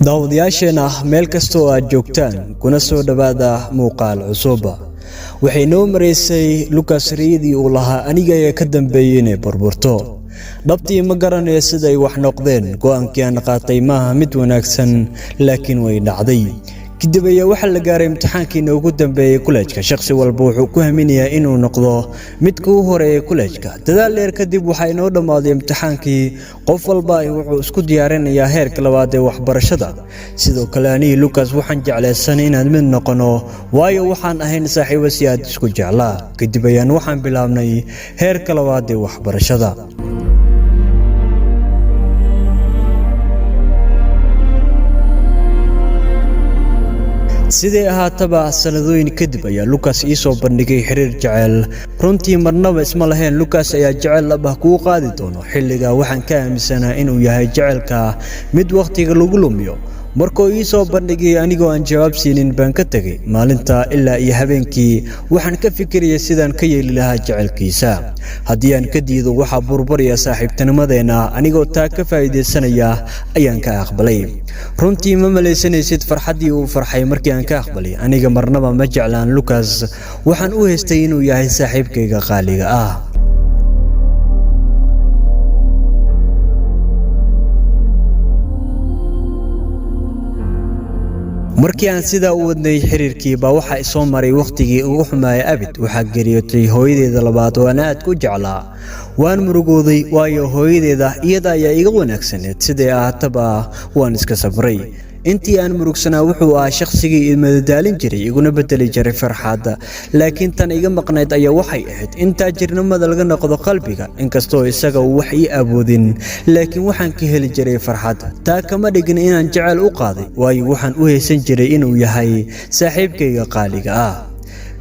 Daawadayaasheenna meel kasta oo aad joogtaan, kuna soo dhowaada muuqaal cusub. Waxay noo maraysay Lukas riyadii uu lahaa aniga ayaa ka dambeeyey inay burburto. Dhabtii ma garanayo siday wax noqdeen. Go'aankii aan qaatay maaha mid wanaagsan, laakiin way dhacday. Kadib ayaa waxaa la gaaray imtixaankii noogu dambeeyey kuleejka. Shakhsi walba wuxuu ku haminayaa inuu noqdo midka u horeeya kuleejka. Dadaal dheer kadib waxaa inoo dhammaaday imtixaankii. Qof walba wuxuu isku diyaarinayaa heerka labaad ee waxbarashada. Sidoo kale anigii Lukas waxaan jeclaysan inaan mid noqono, waayo waxaan ahayn saaxiibo si aad isku jeclaa. Kadib ayaan waxaan bilaabnay heerka labaad ee waxbarashada. Siday ahaataba, sanadooyin kadib ayaa Lukas ii soo bandhigay xiriir jecel. Runtii marnaba isma lahayn Lukas ayaa jecel dhab ah kuu qaadi doono. Xilligaa waxaan ka aaminsanaa inuu yahay jecelka mid wakhtiga lagu lumiyo. Markuu ii soo bandhigay, anigoo aan jawaab siinin baan ka tegey. Maalinta ilaa iyo habeenkii waxaan ka fikirayay sidaan ka yeeli lahaa jecelkiisa. Haddii aan ka diido, waxaa burburaya saaxiibtinimadeenna. Anigoo taa ka faa'iidaysanaya ayaan ka aqbalay. Runtii ma malaysanaysid farxaddii uu farxay markii aan ka aqbalay. Aniga marnaba ma jeclaan Lukas, waxaan u haystay inuu yahay saaxiibkayga qaaliga ah. Markii aan sidaa u wadnay xiriirkii baa waxaa isoo maray wakhtigii ugu xumaaya abid. Waxaa geeriyootay hooyadeeda labaad oo aan aad ku jeclaa. Waan murugooday, waayo hooyadeeda iyada ayaa iga wanaagsaneed. Siday ahaataba waan iska sabray. Intii aan murugsanaa wuxuu ahaa shakhsigii imadadaalin jiray, iguna bedeli jiray farxadda. Laakiin tan iga maqnayd ayaa waxay ahayd in taajirnimada laga noqdo qalbiga. Inkastoo isaga uu wax ii awoodin, laakiin waxaan ka heli jiray farxad. Taa kama dhigin inaan jecel u qaaday, waayo waxaan u haysan jiray inuu yahay saaxiibkayga qaaliga ah.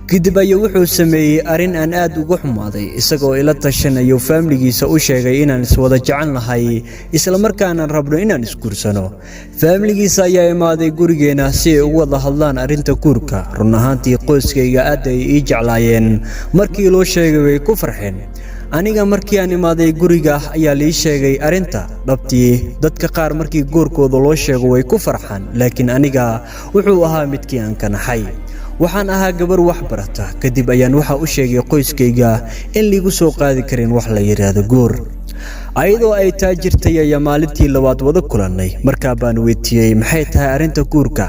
Kadib ayuu wuxuu sameeyey arrin aan aad uga xumaaday. Isagoo ila tashanayo faamiligiisa u sheegay inaan iswada jecel nahay, islamarkaanaan rabno inaan isguursano. Faamiligiisa ayaa imaaday gurigeena si ay ugu wada hadlaan arrinta guurka. Run ahaantii qoyskayga aad ay ii jeclaayeen. Markii loo sheegay way ku farxeen. Aniga markii aan imaaday guriga ayaa lii sheegay arrinta. Dhabtii dadka qaar markii guurkooda loo sheego way ku farxaan, laakiin aniga wuxuu ahaa midkii aan ka naxay. Waxaan ahaa gabar wax barata. Kadib ayaan waxa u sheegay qoyskayga in liigu soo qaadi karin wax la yidhaahdo guur. Ayadoo ay taa jirtay ayaa maalintii labaad wada kulannay. Markaa baan weydiiyey, "Maxay tahay arrinta guurka?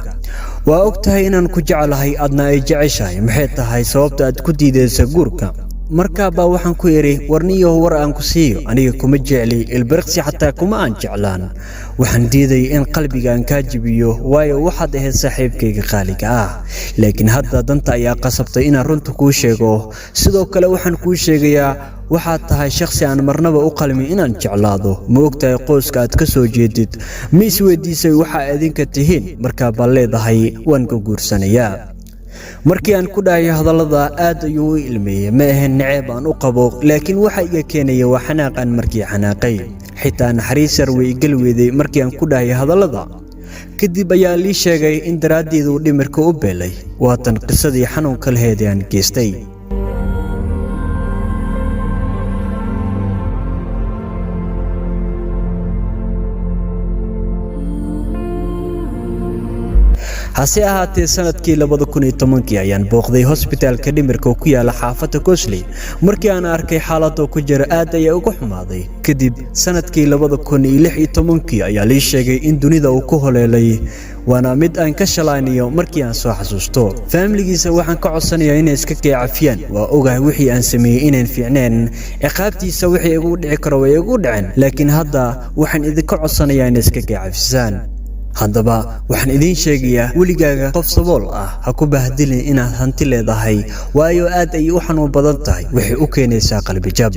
Waa og tahay inaan ku jeclahay, adna ay jeceshahay. Maxay tahay sababta aad ku diidaysa guurka?" Markaa baa waxaan ku idhi, "Warniyaho, war aan ku siiyo. Aniga kuma jecli, ilbiriqsi xataa kuma aan jeclaan. Waxaan diiday in qalbigaan kaa jibiyo, waayo waxaad ahayd saaxiibkayga qaaliga ah. Laakiin hadda danta ayaa qasabtay inaan runta kuu sheego. Sidoo kale waxaan kuu sheegayaa, waxaad tahay shakhsi aan marnaba u qalmin inaan jeclaado. Ma ogtahay qoyska aad ka soo jeedid? Ma isweydiisay waxaa idinka tihiin? Markaa baan leedahay waan ka guursanayaa." Markii aan ku dhahay hadallada aad ayuu u ilmeeyey. Ma ahayn naceeb aan u qabo, laakiin waxa iga keenaya waa xanaaqan. Markii xanaaqay xitaa naxariis yar way igal weeday markii aan ku dhahay hadallada. Kadib ayaa lii sheegay in daraaddeedu uu dhimirka u beelay. Waatan qisadii xanuunka laheyd ee aan geystay. Hase ahaatee, sanadkii 2010-kii ayaan booqday hosbitaalka dhimirka oo ku yaala xaafadda Gosley. Markii aan arkay xaaladoo ku jira, aad ayaa uga xumaaday. Kadib sanadkii 2016-kii ayaa lii sheegay in dunida uu ku holeelay, waana mid aan ka shalaynayo markii aan soo xasuusto. Faamiligiisa waxaan ka codsanayaa inay iska keecafiyaan. Waa ogahay wixii aan sameeyey inayn fiicneen. Ciqaabtiisa wixii igu dhici karo way igu dhaceen, laakiin hadda waxaan idinka codsanayaa inay iska keecafisaan. Haddaba waxaan idiin sheegayaa, weligaaga qof sabool ah ha ku bahdilin inaad hanti leedahay, waayo aad ayay u xanuun badan tahay, waxay u keenaysaa qalbijab.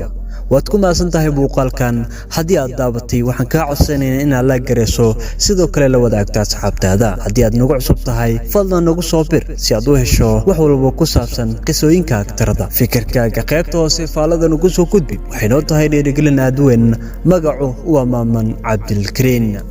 Waad ku maasan tahay muuqaalkan. Haddii aad daabatay, waxaan kaa codsanaynaa inaad la garayso, sidoo kale la wadaagto asxaabtaada. Haddii aad nagu cusub tahay, fadlan nagu soo bir si aad u hesho wax walba ku saabsan qisooyinka agtarada. Fikirkaaga qaybta hoose faallada nagu soo gudbi, waxay noo tahay dhiirigelin aad weyn. Magacu waa Maaman Cabdilkariin.